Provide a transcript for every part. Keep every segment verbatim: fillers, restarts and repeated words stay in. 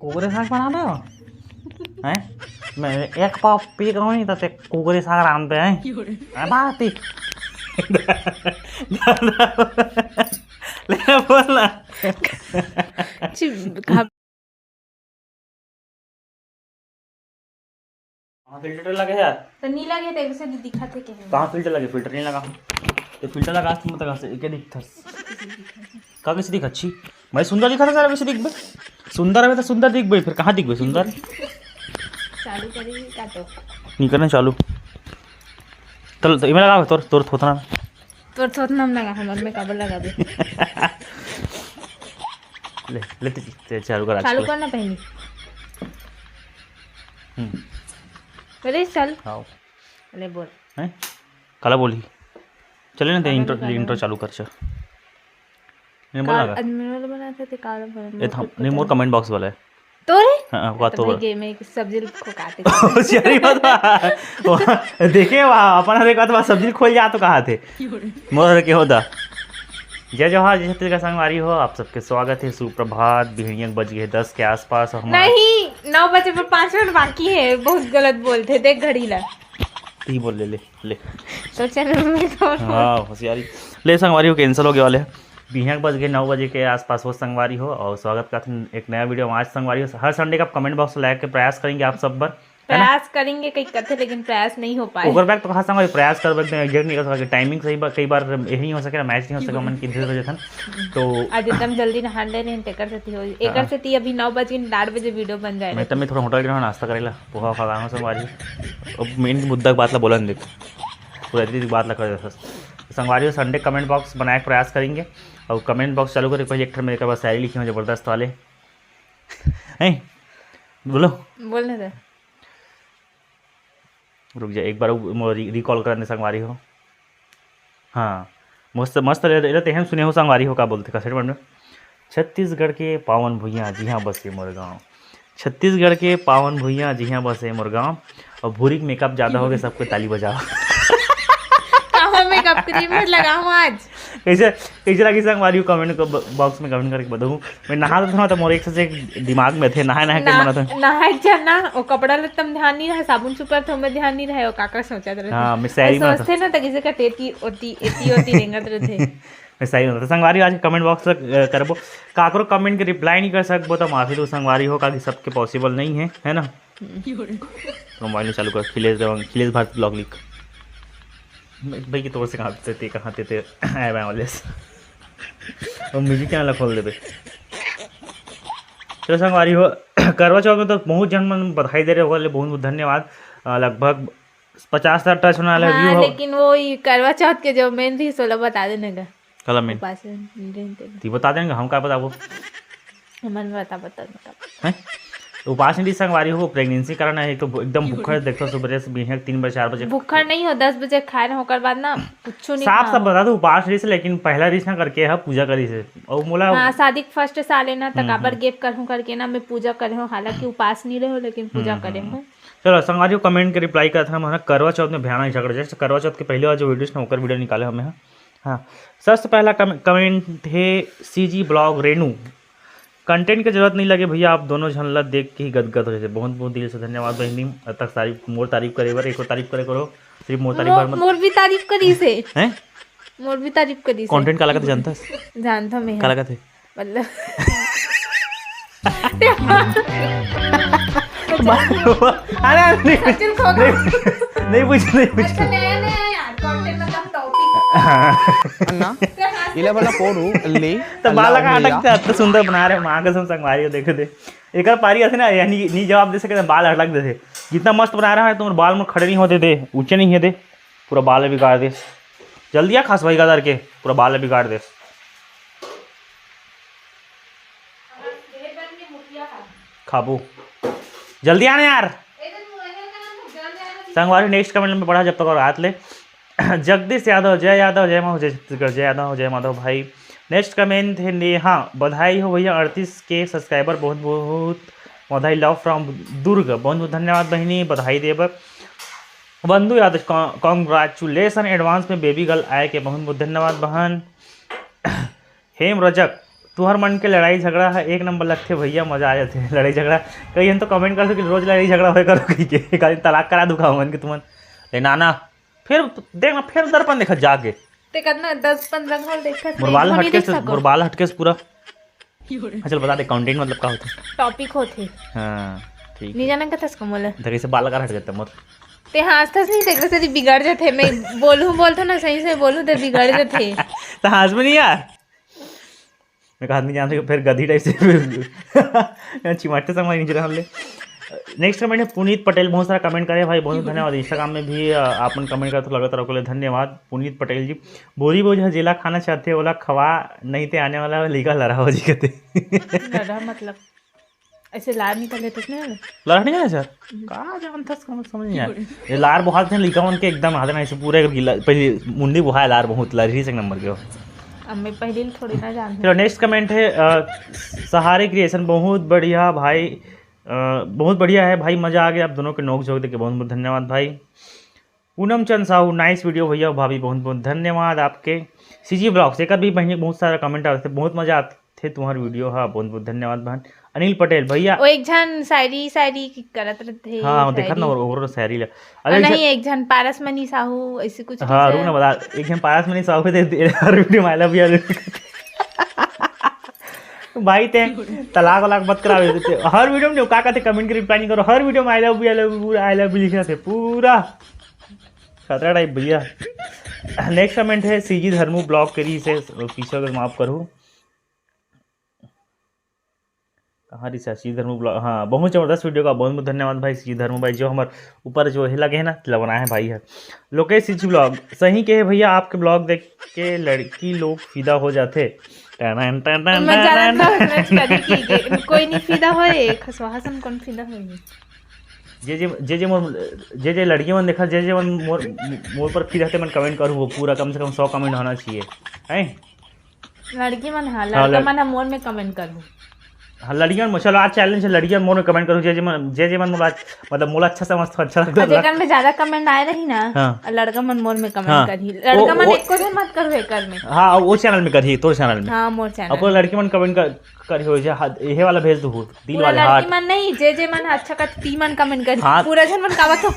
कुकरे साग बनाबे हो? हैं? मैं एक पाव पी कहूँ नहीं तो ते कुकरे साग रांधबे हैं? हैं, भारती? ले बोल ना। हाँ, फिल्टर लगे यार। तो नहीं लगे, तेरे से दिखा थे कहीं। कहाँ फिल्टर लगे? फिल्टर नहीं लगा। तो फिल्टर लगा, तुम तो कहाँ से, क्या दिखता? का कैसे दिखा? अच्छी, मैं सुंदर दिखा था सारा, कैसे दिखबे? सुंदर है तो सुंदर दिखबे, फिर कहाँ दिखबे सुंदर? चालू करेंगे क्या तो? नहीं करना चालू। चल, तो इमे लगा, तोर, तोर थोथना में। तोर थोथना में लगा, हमर में काबर लगा दे? ले, ले, ते, ते चालू कर, चालू कर। करना पहले। हम्म। अरे, चल। हाँ। अरे, बोल। हैं? काला बोली। चले ना, ते काला इंट्रो, बोली, काला इंट्रो बोली। चालू कर, चल। नहीं, बोला का-, ना। Admin वाला बना था, ते काला बोला, ए, मोर था, खुद नहीं, पता मोर नहीं। Comment box वाला है। तोरे? हाँ, हाँ, तो तो भाई बोला। Game में एक सब्जी को काटे। होशियारी मत बा। वो, देखे, वहाँ अपन हर एक बात बा, सब्जी खोल जा तो कहा थे। मोर के होता। जय जोहार, जय छत्तीसगढ़ संगवारी हो, आप सबके स्वागत है। सुप्रभात। बिहनिया के बज गए दस के आसपास। और हमारे नहीं, नौ बजे पर पाँच मिनट बाकी है, बहुत गलत बोलते, देख घड़ी ला। ती बोल ले, ले, ले। तो चैनल में तो हाँ, होशियारी। ले संगवारी हो, cancel हो गए वाले हैं। बिहनिया के बज गए नौ बजे के आसपास हो संगवारी हो, और स्वागत करथन एक नया video में। आज संगवारी हो, हर Sunday का comment box लगा के प्रयास करेंगे आप सब बर, है ना? प्रयास करेंगे, कई करते, लेकिन प्रयास नहीं हो पाए। ओकर बैक तो कहा संगवारी, प्रयास करबे, एकदम exact नहीं कर सके, timing सही बा, कई बार यही नहीं हो सके, match नहीं हो सके, मन किधर हो जाथन। तो आज एकदम जल्दी नहा ले रहे हैं, तेकर सेती हो, एकर हाँ। सेती अभी नौ बजे, आठ बजे video बन जाए। मैं तब मैं थोड़ा होटल के नाश्ता करेला, पोहा खा लाऊं संगवारी। अब main मुद्दा के बात ला बोलन दे, पूरा इतनी बात ला कर देता। संगवारी हो, Sunday comment box बनाए के प्रयास करेंगे, और comment box चालू करे, पहले एक ठन मेरे पास शायरी लिखे हो जबरदस्त वाले। हैं? बोलो। बोल ना दे। रुक जा, एक बार वो मोर रि-, recall करने संगवारी हो। हाँ, मस्त, मस्त ले, ले, तेहन सुने हो संगवारी हो, का बोलते cassette बंद में? छत्तीसगढ़ के पावन भुइयां, जिहां बसे मोर गांव। छत्तीसगढ़ के पावन भुइयां, जिहां बसे मोर गांव। और भूरी के makeup ज्यादा हो गए, सबको ताली बजाओ। कहाँ makeup cream लगाऊं आज? कैसे, कैसे लगी संगवारी हो, comment को ब-, box में comment करके बताऊँ। मैं नहा तो था, तो मोर एक से एक दिमाग में थे, नहाए, नहाए के ना, मना था। नहाए चल ना, वो कपड़ा लत्ता में ध्यान नहीं रहे, साबुन सुपर तो में ध्यान नहीं रहे, वो काका सोचत रहे। हाँ, मैं शायरी में सोचते था। ना, तो किसी का टेटी ओती, एती ओती रेंगत रहे थे। मैं शायरी में था। संगवारी आज comment box तक, अ, करबो। काकरो comment के reply नहीं कर सकबो, तो माफी दो संगवारी हो, काकि सबके possible नहीं है, है ना? हम्म। तो mobile में चालू कर, खिलेश देवांग, खिलेश भारती vlog लिख। भाई, भाई की तोर से कहाँ ते, ते कहाँ ते, ते, आए मैं वाले से। और music channel खोल देबे। चलो संगवारी हो, करवा चौथ में तो बहुत झन मन बधाई दे रहे हो, ले बहुत बहुत धन्यवाद। अ, लगभग पचास हजार touch होने वाला है हाँ, view हो। लेकिन वो ही करवा चौथ के जो main रही, सोला बता देने का। कला main। उपास में रहते हैं। ती बता देंगे, हम का बताबो? हमन बता, बता, बता। हैं? उपास नहीं संगवारी हो, pregnancy कारण है, एक तो एकदम भूखा है, देखो सुबह से बिहान तीन बजे, चार बजे। भूखा नहीं हो, दस बजे खाए रहो, ओकर बाद ना कुछो नहीं साफ खाओ। साफ बता दो, उपास रही से, लेकिन पहला रही ना करके है, पूजा करी से। और मोला हाँ, शादी के first साल है ना, त हम्म, काबर हम्म। Gap करहूँ करके ना, मैं पूजा करे हूँ, हालांकि उपास नहीं रहे हो, लेकिन पूजा हम्म, करे हम्म। हूँ। चलो, संगवारी हो, comment के reply करत हन, हमन करवा चौथ में भयानक झगड़ा, जैसे करवा चौथ के पहले वाला जो videos ना, ओकर video निकाले हमें, हाँ। हाँ, सबसे पहला कम-, comment हे CG vlog रेनू, "Content के जरूरत नहीं लगे भैया, आप दोनों झन ला देख के ही गदगद हो जाते।" बहुत बहुत दिल से धन्यवाद बहिनी, अब तक तारीफ, मोर तारीफ करे बर, एक और तारीफ करे करो, सिर्फ मोर तारीफ मो-, बर मत। मोर भी तारीफ करी से। हैं? मोर भी तारीफ करी से। Content काला कथे जानथस? जानथों मैं। काला कथे? मतलब अरे, अरे, नहीं, सचिन खो गया। नहीं, नहीं पूछ, नहीं पूछ। अच्छा, नया, नया यार, content मतलब topic। हाँ। अन्ना, इला वाला पोरू, ले, तो बाल अल्लाह लगा भैया। अटक जाता, सुंदर बना रहे, माँ कसम संगवारी हो, देखे थे। एक बार पारी आते ना, यानी नहीं जवाब दे सके, तो बाल अटक देते। जितना मस्त बना रहा है, तुम्हारे बाल में खड़े नहीं होते थे, ऊंचे नहीं होते, पूरा बाल बिगाड़ दे। जल्दी आ, खास भाई का डर के, पूरा बाल बिगाड़ दे। खाबू। जल्दी आना यार। संगवारी, next comment में पढ़ा जब तक और हाथ ले। जगदीश यादव, जय यादव, जय माधव, जय छत्तीसगढ़, जय यादव, जय माधव भाई। Next comment है नेहा, बधाई हो भैया, अड़तीस के subscriber, बहुत बहुत बधाई, love from दुर्ग, बहुत बहुत धन्यवाद बहिनी, बधाई देबर। बंधु यादव, con-, congratulation advance में baby girl आए के, बहुत बहुत धन्यवाद बहन। हेम रजक, तुहर मन के लड़ाई झगड़ा ह एक नंबर लगथे भैया, मजा आ जाथे। लड़ाई झगड़ा, कई झन तो कमेंट करथे कि रोज लड़ाई झगड़ा होय करो कहिके, एक आदमी तलाक करा दूं का मन के तुमन। ले ना ना, फिर देख ना, फिर दर्पण देखा जाके। ते कतना दस पंद्रह घंटा देखत मोर बाल हटके से, मोर बाल हटके से पूरा। हाँ, चल बता दे, कंटेंट मतलब का होथे? टॉपिक होथे। हाँ, ठीक। नहीं जाना कथस का मोला? तेरे से बाल का हट जाता मोर। ते हाँसथस नहीं, तेरे से बिगड़ जाथे। मैं बोलूँ, बोलथो ना, सही से बोलूँ, ते बिगड़ जाथे। तो हाँस में नहीं यार। मैं कहा नहीं जानते, फिर गधी टाइप से फिर चिमटते समय नीचे रहन ले। नेक्स्ट कमेंट है पुनीत पटेल, बहुत सारा कमेंट करे भाई, बहुत धन्यवाद। इंस्टाग्राम में भी, अ, आपन कमेंट करते लगत रहो, ओकरे धन्यवाद पुनीत पटेल जी। बोरी बोझा जेला खाना चाहते, ओला खवा, नहीं ते आने वाला लइका लड़ा हो जी कहते। लड़ा मतलब ऐसे लार निकल लेते ना। लड़ा नहीं है सर? का जानता, समझ, समझ नहीं आया। ये लार बहुत हैं लइका मन के, एकदम हाथ में ऐसे पूरा एक गिला, पहले मुंडी बुहाए लार बहुत, लार ही से एक नंबर के हो। अब मैं पहले ही थोड़ी ना जानती। चलो, नेक्स्ट कमेंट है, अ, सहारे क्रिएशन, बहुत बढ़िया भाई, अ, बहुत बढ़िया है भाई, मजा आ गया आप दोनों के नोक झोंक देख के, बहुत बहुत धन्यवाद भाई। पूनम चंद साहू, नाइस वीडियो भैया, भाभी बहुत बहुत धन्यवाद आपके। सीजी ब्लॉग्स, एकर भी बहिनी बहुत सारा कमेंट आते, बहुत मजा आथे तुम्हार वीडियो हा, बहुत बहुत धन्यवाद बहन। अनिल पटेल भैया। ओ एक झन शायरी, शायरी की करत रहते। हाँ, देखत ना, शायरी। और, और शायरी ला। अरे, और एक नहीं, झन एक झन पारस मनी साहू, ऐसे कुछ हाँ, कुछ रुक ना, बता, एक झन पारस मनी साहू के दे, दे, हर वीडियो में I love you, I love you। भाई, ते तलाक वलाक मत करावे, ते हर वीडियो में का कहते, कमेंट के रिप्लाई नहीं करो, हर वीडियो में I love you, I love you, पूरा I love you लिखे रहते, पूरा खतरा टाइप भैया। नेक्स्ट कमेंट है सीजी धर्मू ब्लॉग के लिए, से पीछे अगर माफ करूँ। कहाँ रिसर्च, सीजी धर्मू ब्लॉग, हाँ, बहुत जबरदस्त वीडियो का, बहुत बहुत धन्यवाद भाई सीजी धर्मू भाई, जो हमर ऊपर जो है लगे है ना, तिला बनाए है भाई है। लोकेश सीजी ब्लॉग, सही कहे भैया, आपके ब्लॉग देख के लड़की लोग फिदा हो जाथे। टन टन टन मैं टन जानत टन। ना, मैं करी की, कोई नहीं फिदा होए, खसवा हसन कौन फिदा होए? जे जे, जे जे मोर, जे जे लड़की मन देखा, जे जे मन मोर, मोर पर फिदा होथे, मन कमेंट करू, वो पूरा कम से कम सौ कमेंट होना चाहिए, हैं? लड़की मन, हाँ, हाँ, लड़का लड़- मन ह मोर में कमेंट करू। हाँ, लड़की मन, चलो आज चैलेंज है, लड़की मन मोर में कमेंट करू, जे जे मन, जे जे मन मोला, मतलब मोला अच्छा समझ, अच्छा लगता और है। जेकर में ज्यादा कमेंट आए रही ना, हाँ। और लड़का मन मोर में कमेंट हाँ। करही। वो, लड़का मन वो एको झन मत करू एकर में। हाँ, वो चैनल में करही, तोर चैनल में। हाँ, मोर चैनल। अब लड़की मन कमेंट कर, करी हो जे, हाँ, ये वाला भेज दू, दिल पूरा वाले लड़की हार्ट। मन नहीं, जे जे मन अच्छा कथे, ती मन कमेंट करी। हाँ। पूरा झन मन कावा तो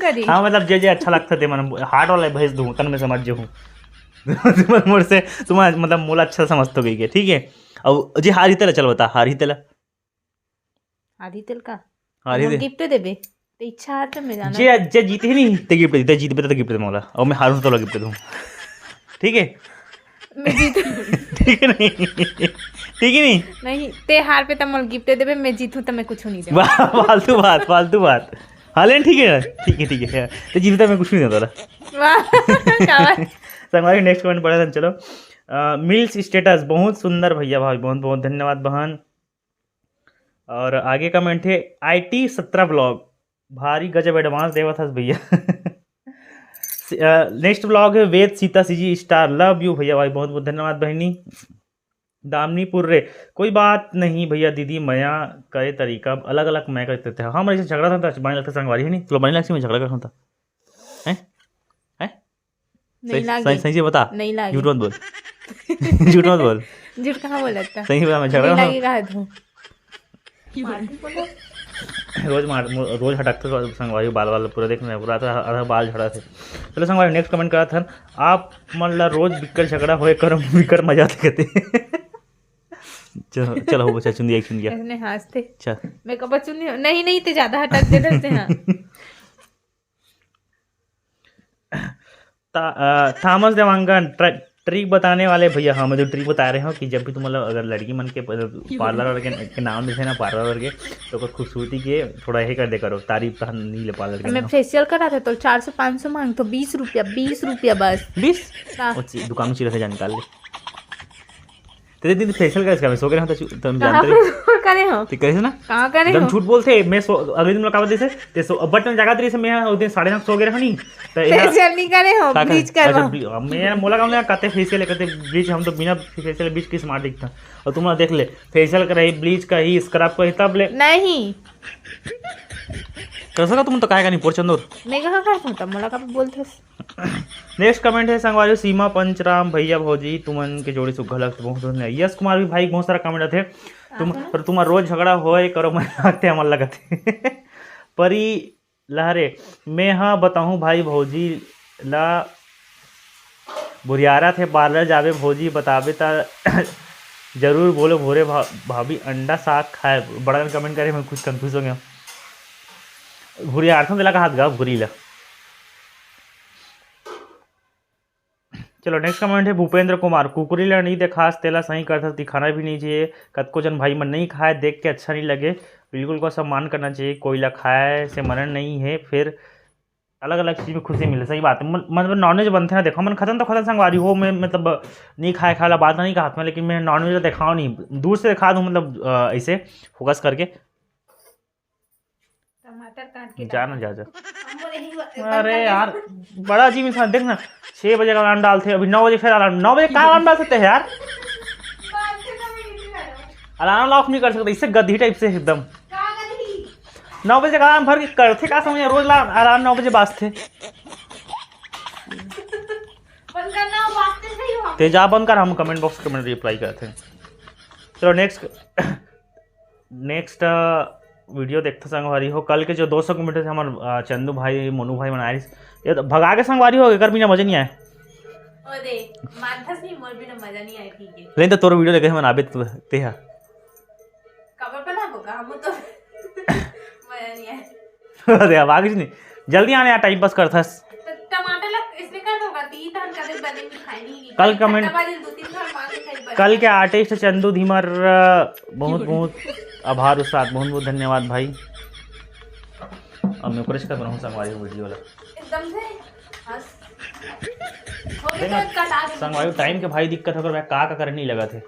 करी। हाँ, मतलब जे जे अच्छा लगता ते मन हार्ट वाला भेज दू, तन में समझ जो हूँ। तुम मोर से, तुम मतलब मोला अच्छा समझ तो गई के, ठीक है। अब जे हारी तेला, चल बता, हारी तेला। हारी तेल का? हारी हम दे। गिफ्ट देबे। ते इच्छा हार तो मैं जाना। जे, जे जीते ही नहीं, ते गिफ्ट दे, ते जीतबे तो गिफ्ट दे मोला। और मैं हारूँ तो तोला गिफ्ट दूँ। ठीक है? मैं जीतूँ। ठीक है नहीं? ठीक है नहीं? नहीं, ते हार पे त मोला गिफ्ट देबे, मैं जीतूँ त मैं कुछ नहीं देबे। वाह, फालतू बात, फालतू बात। हाँ, लेकिन ठीक है, ठीक है, ठीक है। ते जीते त मैं कुछ नहीं देता। वाह, क्या बात। संगवारी, नेक्स्ट कमेंट पढ़त हन, चलो। अ, मिल्स स्टेटस, बहुत सुंदर भैया भाभी, बहुत, बहुत धन्यवाद बहन। और आगे कमेंट है, आईटी सत्रह ब्लॉग, भारी गजब एडवांस देवत हस भैया। अ, नेक्स्ट ब्लॉग है Ved Sita CG star, love you भैया भाई, बहुत बहुत धन्यवाद बहनी। दामिनी पुर्रे, कोई बात नहीं भैया, दीदी मया करे तरीका अलग अलग, मैं करते थे हम ऐसे झगड़ा था, बने लगता संगवारी है नहीं, तो बने लगती मैं झगड़ा करता था, हैं? हैं? नहीं सही, लागे। सही, सही से बता। नहीं लागे। झूठ मत बोल। झूठ मत बोल। झूठ कहाँ बोलत था? सही बता, मैं झगड़ा नहीं करता लागे हूँ। कहा तू? रोज मार, मो-, रोज हटकते तो संगवारी बाल, बाल पूरा देखने पूरा आधा, आधा बाल झड़ा थे। चलो संगवारी, नेक्स्ट कमेंट करा था, आप मन ला रोज बिक्कर झगड़ा होए करो, बिक्कर मजा आथे कहते। चलो, चलो, हो बच्चा, चुन दिया, एक चुन दिया। इसने हंसते। अच्छा। मैं कब चुन दिया? नहीं, नहीं, ते ज्यादा हटक दे देते हैं। ता-, अ, थॉमस देवांगन, ट्र-, ट्रिक बताने वाले भैया, हाँ, मैं तो ट्रिक बता रहे हूँ कि जब भी तुम मतलब अगर लड़की मन के प-, पार्लर वाले के, के नाम देखे ना, पार्लर वाले के, तो ओकर खूबसूरती के थोड़ा ये कर दे करो, तारीफ तो नहीं ले पार्लर के मैं नाम। फेशियल करा था तो चार सौ पाँच सौ मांग तो बीस रुपया, बीस रुपया बस। बीस? हाँ। वो ची-, दुकान में चिल्ला से जा निकाल ले। तेरे दिन फेशियल करे इसका, मैं सो के रहा था, तुम जानते कहाँ रहे। पर करे हो? ते करे ना? कहाँ करे एकदम हो? झूठ बोलते, मैं सो, अगले दिन मुलाकात जैसे, ते सो, बट मैं जगह तेरे से मैं उस दिन साढ़े नौ सो गए रहा नहीं। तो ये फेशियल नहीं करे हो, का करे? ब्लीच करवा। अच्छा, ब्ली-, मैं मोला काम लगा, कहते फेशियल, कहते ब्लीच, हम तो बिना फेशियल ब्लीच के स्मार्ट दिखता। और तुम लोग देख ले, फेशियल करे, ब्लीच का ही, स्क्रब का ही, तब ले। नहीं। कर सका तुम तो, काय का नहीं पोर चंदूर। मैं कहा कर सकता, मोला का बोलते। नेक्स्ट कमेंट है संगवारी, सीमा पंचराम, भैया भौजी तुमन के जोड़ी सुग्घर लगथे। बहुत बहुत धन्यवाद। यश कुमार भी भाई बहुत सारा कमेंट आथे। तुम, पर तुम्हार रोज झगड़ा होए करो, मैं लगथे, हमर लगथे। परी लहरे, मैं हा बताहूँ भाई भौजी ला भुरियारा थे, पार्लर जाबे भौजी बताबे ता जरूर बोलो भोरे भा-, भाभी अंडा साग खाए। बड़ा कमेंट करे, मैं कुछ कंफ्यूज हो गया। भुरियार था तेला कहा गा भूरी ला। चलो, नेक्स्ट कमेंट है भूपेंद्र कुमार, कुकरी ला नहीं देखास, तेला सही करथस, दिखाना भी नहीं चाहिए। कतको जन भाई मन नहीं खाए, देख के अच्छा नहीं लगे। बिल्कुल को सम्मान करना चाहिए, कोई ला खाए से मना नहीं है। फिर अलग अलग चीज में खुशी मिले, सही बात है। मन-, मतलब नॉनवेज बनथे ना, देखो मन खतन तो खतन संगवारी हो, मैं मतलब नहीं खाए खाए वाला बात नहीं कहा मैं, लेकिन मैं नॉनवेज देखाओ नहीं, दूर से दिखा दूँ, मतलब अ, ऐसे फोकस करके। टमाटर काट के जा ना, डाल। जा, जा। हम बोले, "ही ब-, अरे बंदा यार, बड़ा अजीब इंसान। देख ना, छह बजे का अलार्म डालते हैं, अभी नौ बजे फिर अलार्म, नौ बजे का अलार्म डाल सकते हैं यार? अलार्म लॉक नहीं कर सकते, इससे गधी टाइप से एकदम।" का गधी? नौ बजे का अलार्म भर के करते का समझ, रोज ला अलार्म नौ बजे बाजते। बंद करना, वो बाजते सही हो। ते जा बंद कर, हम कमेंट बॉक्स कमेंट रिप्लाई करते हैं। चलो नेक्स्ट, नेक्स्ट वीडियो देखते संगवारी हो। कल के जो दो सौ किलोमीटर से हमारे अ, चंदू भाई, मोनू भाई मन आए, ये तो भगा के संगवारी हो, एकर बिना मजा नहीं आए। ओ दे, मानथस नहीं, मोर बिना मजा नहीं आए, ठीक है। लेकिन तो तोर वीडियो देखे मन आबे तो ते हा। कबर पर ना होगा, हम तो मजा नहीं आए। अरे अब आगे नहीं, जल्दी आने यार, टाइम पास करथस। तो टमाटर लग इसने कर दोगा, तीन तहन कदे बने नहीं खाए नहीं। कल कमेंट, खट्टा बाजी दो तीन बार मांग के खाई बने। कल के आर्टिस्ट चंदू धीमर, अ, बहुत बहुत आभार उस्ताद, बहुत बहुत धन्यवाद भाई। अब मैं ओकरे से बनाऊँ संगवारी वीडियो वाला। एकदम से हंस। हो गया, देखना, तो कटा दे। संगवारी टाइम के भाई दिक्कत होकर मैं का का करने नहीं लगा थे।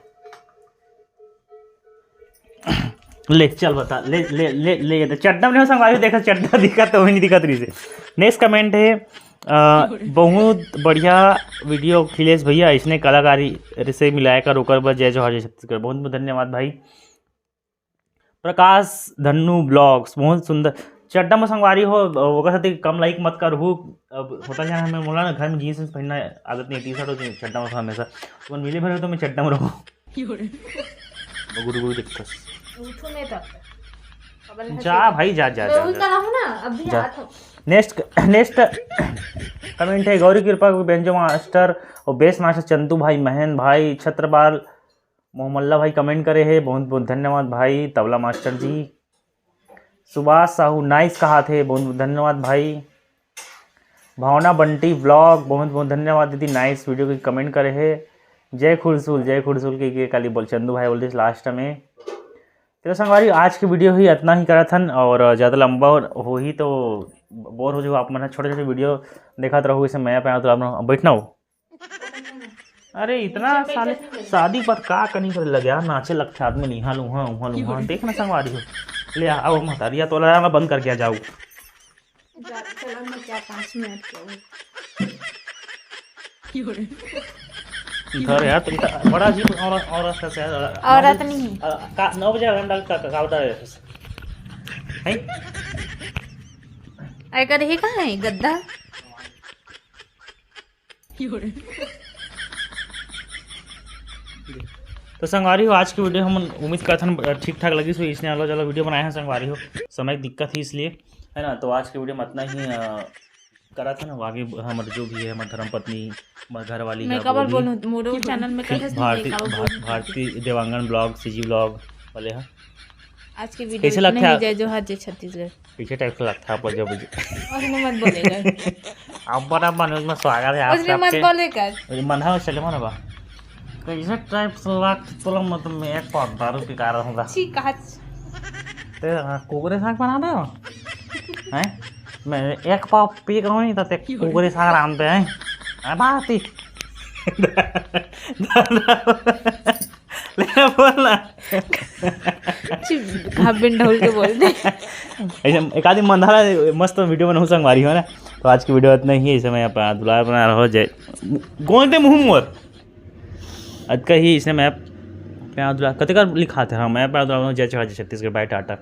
ले चल बता, ले ले ले ले ये तो चड्डा में नहीं संगवारी, देखा चड्डा दिखा तो नहीं दिखा रही से। नेक्स्ट कमेंट है अ, बहुत बढ़िया वीडियो अखिलेश भैया, इसने कलाकारी से मिलाया कर ओकर बर जय जोहार जय छत्तीसगढ़। बहुत बहुत धन्यवाद भाई। प्रकाश धन्नू ब्लॉग्स, बहुत सुंदर। चड्डा में संगवारी हो, ओकर साथे कम लाइक मत करहू। अब होता क्या है, मैं बोला ना, घर में जींस पहनना आदत नहीं, टी शर्ट और चड्डा में हमेशा। तुम मिले भरे तो मैं चड्डा में रहूँ। गुरु गुरु दिक्कत। उठू नहीं तो। जा भाई, जा, जा, मैं जा, उनका जा। रहूँ ना, अभी जा। आता हूँ। नेक्स्ट, नेक्स्ट कमेंट है गौरी कृपा, बेंजो मास्टर और बेस मास्टर चंदू भाई, महेंद्र भाई, छत्रपाल मोहम्मल्ला भाई कमेंट करे है, बहुत बहुत धन्यवाद भाई तबला मास्टर जी। सुभाष साहू नाइस कहा थे, बहुत बहुत धन्यवाद भाई। भावना बंटी ब्लॉग, बहुत बहुत धन्यवाद दीदी, नाइस वीडियो की कमेंट करे है। जय खुरसुल, जय खुरसुल के, के काली बोल चंदू भाई बोल दिस लास्ट में। चलो संगवारी, आज की वीडियो ही इतना ही करत हन और ज़्यादा लंबा हो ही तो बोर हो जाओ आप मन, छोटे छोटे वीडियो देखत रहो, इसे मैं पे आप बैठना हो। अरे इतना साले शादी पर का कनी करे लगे यार, नाचे लगथे आदमी, इहाँ लुहा उहाँ लुहा। देख ना संगवारी हो, ले आ, आओ महतारिया तो लड़ाना बंद कर गया, जाओ। जा, चलो मैं क्या पाँच मिनट के हूँ। धर यार, तुम तो बड़ा अजीब औरत, औरत है शायद। औरत नौ बजे, नहीं। अ, का, नौ बजे अलार्म डाल का, का, का बता रहे हैं? हैं? अरे कर ही कहाँ है गद्दा? तो संगवारी हो, आज की वीडियो हम उम्मीद करथन ठीक ठाक लगी सो, इसने अलग अलग वीडियो बनाए हैं संगवारी हो, समय की दिक्कत ही इसलिए, है ना। तो आज की वीडियो में इतना ही अ, करत है ना, आगे हमर जो भी है, हमर धर्म पत्नी, हमर घर वाली मैं है, काबर बोली। बोलूं, मोरो चैनल में कहे से भारती, नहीं, काबर भा-, बोलूं? भारती देवांगन ब्लॉग, सीजी ब्लॉग वाले हैं। आज की वीडियो कैसे इतने लगता ही है? जय जोहार, जय छत्तीसगढ़। पीछे टाइप से लगता है आप जब उसने मत बोलेगा। अब बड़ा मन में स्वागत है उसने आपका, मत आपके बोले कर। ये मन है चले मन बा। कैसे टाइप से लग तोला मत में एक पौधा दारू पिका रहा हूँ। छी, कहा ते, हाँ, कुकरे साग बना दे हो? हैं? मैं एक पाव पी के नहीं तो ते कुकरे साग रांधते हैं। अरे बात ही। ले बोल ना। छी, हाफ बिन ढोल के बोल दे। ऐसे एक आदमी मंधारा मस्त वीडियो बनाऊँ संगवारी हो ना। तो आज की वीडियो इतना ही है, इसे मैं अपना दुलार बना रहा हूँ। जय गोंदे मुँह मोर। अतका ही इसने मैं प्यार दुलार कते कर लिखा था, हाँ, मैं प्यार दुलार जय छत्तीसगढ़, बाय टाटा।